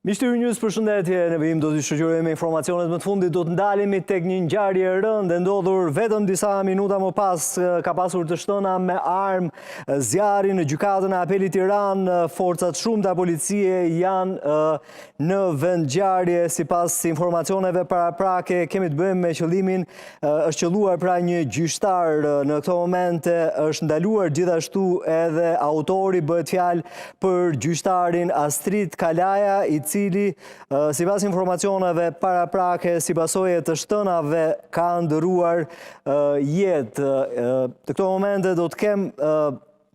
Miq të Euronews, përshëndetje, në vijim do t'ju shoqërojmë me informacionet më të fundit, do të ndalemi tek një ngjarje e rëndë e ndodhur vetëm disa minuta më pas, ka pasur të shtëna me armë zjarri në gjykatën e apelit Tiranë, forca të shumta policie janë në vendngjarje, sipas informacioneve paraprake, kemi të bëjmë me qëllimin, është qëlluar pra një gjyqtar në këto momente, është ndaluar gjithashtu edhe autori, bëhet fjalë për gjyqtarin Astrit Kalaja, i cili, sipas informacioneve paraprake, si pasojë e të shtënave, ka ndërruar jetë. Në këto momente do të kem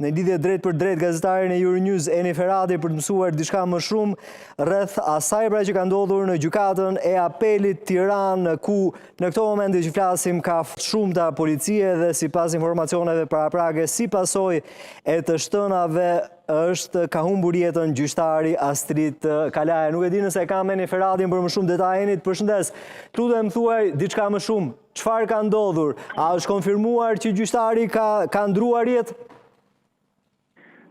në lidhje drejtpërdrejt gazetarin e Euronews Eni Ferati për të mësuar diçka më shumë rreth asaj pra që ka ndodhur në gjykatën e apelit Tiranë ku në këto momente që flasim ka shumta policie dhe sipas informacioneve paraprake si pasojë e të shtënave është ka humbur jetën gjyqtari Astrit Kalaja. Nuk e di nëse e kam Eni Feratin për më shumë detaje. Eni, të përshëndes. Të lutem thuaj diçka më shumë. Çfarë ka ndodhur? A është konfirmuar që gjyqtari ka ka ndërruar jetë?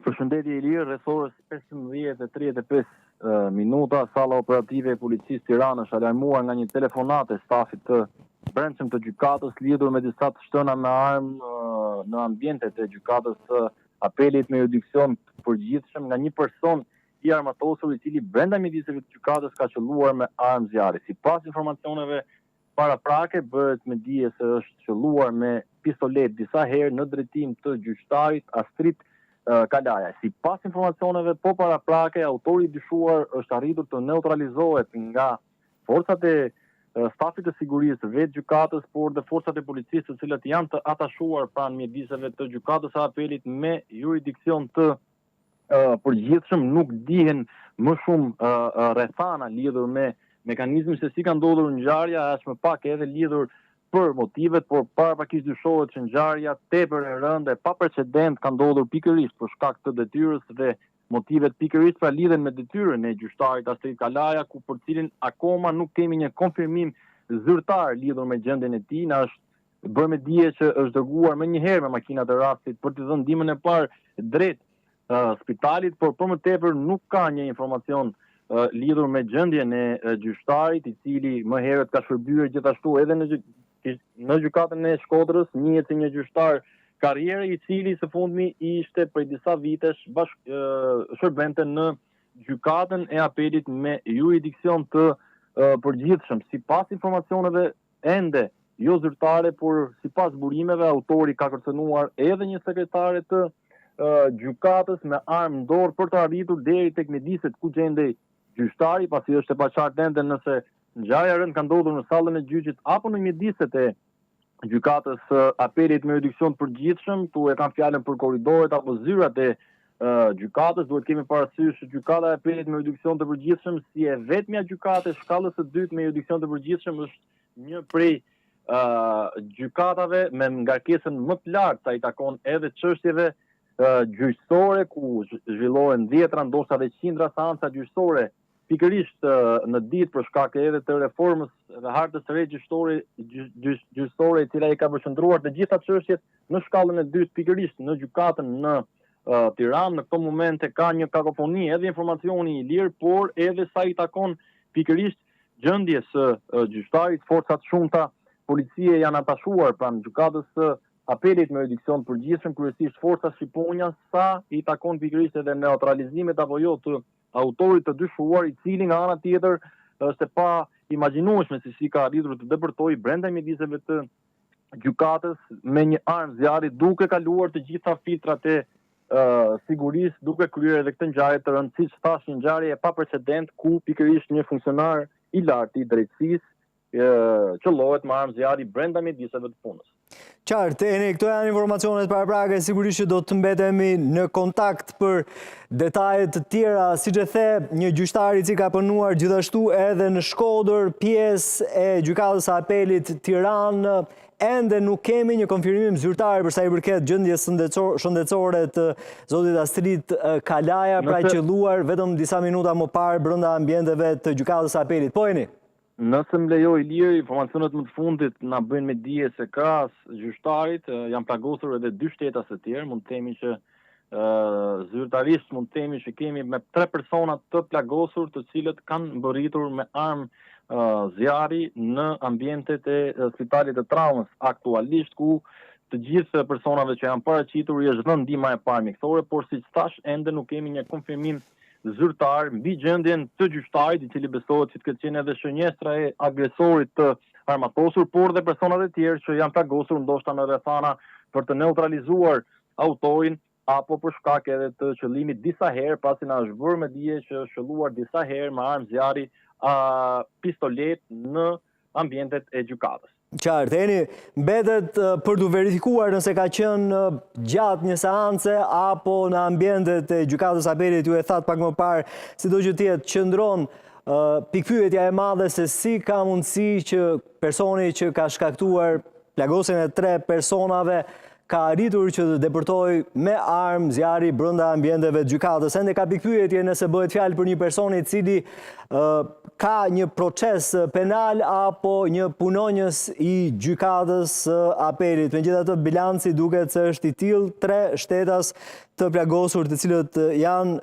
Përshëndetje Ilir, rreth orës 15:35 minuta, salla operative e Policisë Tiranë është alarmuar nga një telefonatë e stafit të brendshëm të gjykatës lidhur me disa të shtëna me armë në ambientet e gjykatës së apelit me juridiksion të përgjithshëm nga një person i armatosur i cili brenda mjediseve të gjykatës ka qëlluar me armë zjarri. Sipas informacioneve paraprake bëhet me dije se është qëlluar me pistoletë disa herë në drejtim të gjyqtarit Astrit Kalaja. Sipas informacioneve po paraprake, autori i dyshuar është arritur të neutralizohet nga forcat e stafit të sigurisë, vetë gjykatës, por dhe forcat e policisë të cilat janë të atashuar pranë mjediseve të gjykatës së apelit me juridiksion të përgjithshëm, nuk dihen më shumë rrethana lidhur me mekanizmin se si ka ndodhur ngjarja, aq më pak edhe lidhur për motivet, por paraprakisht dyshohet që ngjarja tepër e rëndë e paprecedent ka ndodhur pikërisht për shkak të detyrës dhe motivet pikërisht pra lidhen me detyrën e gjyqtarit Astrit Kalaja, ku për cilin akoma nuk kemi një konfirmim zyrtar lidhur me gjendjen e tij, na është bërë me dije që është dërguar menjëherë me makinat e rastit për t'i dhënë ndihmën e parë drejt spitalit, por për më tepër nuk ka një informacion lidhur me gjendjen e gjyqtarit, i cili më herët ka shërbyer gjithashtu edhe në në gjykatën e Shkodrës, njihet si një gjyqtar karriere i cili së fundmi ishte prej disa vitesh bashk shërbente në gjykatën e apelit me juridiksion të përgjithshëm. Sipas informacioneve ende jo zyrtare, por sipas burimeve autori ka kërcënuar edhe një sekretare të gjykatës me armë në dorë për të arritur deri tek mjediset ku gjendej gjyqtari, pasi është e paqartë ende nëse ngjarja e rëndë ka ndodhur në sallën e gjyqit apo në mjediset e gjykatës së apelit me juridiksion të përgjithshëm, këtu e kam fjalën për korridoret apo zyrat e gjykatës, duhet kemi parasysh që gjykata e apelit me juridiksion të përgjithshëm si e vetmja gjykatë e shkallës së dytë me juridiksion të përgjithshëm është një prej gjykatave me ngarkesën më të lartë sa i takon edhe çështjeve gjyqësore ku zhvillohen dhjetra ndoshta dhe qindra seanca gjyqësore pikërisht në ditë për shkak edhe të reformës dhe hartës së re gjyqësore gjyqësore e cila i ka përqendruar të gjitha çështjet në shkallën e dytë pikërisht në gjykatën në Tiranë. Në këto momente ka një kakofoni edhe informacioni Ilir, por edhe sa i takon pikërisht gjendjes së gjyqtarit, forca të shumta policie janë atashuar pranë gjykatës së apelit me juridiksion të përgjithshëm, kryesisht forca Shqiponja, sa i takon pikërisht edhe neutralizimit apo jo të autorit të dyshuar, i cili nga ana tjetër është e paimagjinueshme se si ka arritur të depërtojë brenda mjediseve të gjykatës me një armë zjarri duke kaluar të gjitha filtrat e sigurisë, duke kryer edhe këtë ngjarje të rëndë, siç thashë, një ngjarje e paprecedent ku pikërisht një funksionar i lartë i drejtësisë qëllohet me armë zjarri brenda mjediseve të punës. Qartë, Eni, këto janë informacionet paraprake, sigurisht që do të mbetemi në kontakt për detaje të tjera. Siç e the, një gjyqtar i cili ka punuar gjithashtu edhe në Shkodër, pjesë e gjykatës së apelit Tiranë, ende nuk kemi një konfirmim zyrtar për sa i përket gjendjes shëndetësore të zotit Astrit Kalaja, pra i qëlluar vetëm disa minuta më parë brenda ambienteve të gjykatës së apelit. Po Eni? Nëse më lejo Ilir, informacionet më të fundit na bëjnë me dije se krahas gjyqtarit janë plagosur edhe dy shtetas të tjerë, mund të themi që Zyrtarisht mund të themi që kemi me tre persona të plagosur të cilët kanë mbërritur me armë zjarri në ambientet e spitalit të traumës aktualisht ku të gjithë personave që janë paraqitur i është dhënë ndihma e parë mjekësore, por siç thashë ende nuk kemi një konfirmim zyrtar mbi gjendjen të gjyqtarit, i cili besohet që të ketë qenë edhe shënjestra e agresorit të armatosur, por dhe personat e tjerë që janë plagosur ndoshta në rrethana për të neutralizuar autorin apo për shkak edhe të qëllimit disa herë, pasi na është bërë me dije që është qëlluar disa herë me armë zjarri a pistoletë në ambientet e gjykatës. Qartë, Eni, mbetet për t'u verifikuar nëse ka qenë gjatë një seance apo në ambientet e gjykatës apelit, ju e thatë pak më parë, sido që të jetë, qëndron pikëpyetja e madhe se si ka mundësi që personi që ka shkaktuar Plagosjen e tre personave ka arritur që të depërtojë me armë zjarri brenda ambienteve të gjykatës. Ende ka pikëpyetje nëse bëhet fjalë për një person i cili ka një proces penal apo një punonjës i gjykatës së apelit. Megjithatë, bilanci duket se është i tillë, tre shtetas të plagosur të cilët janë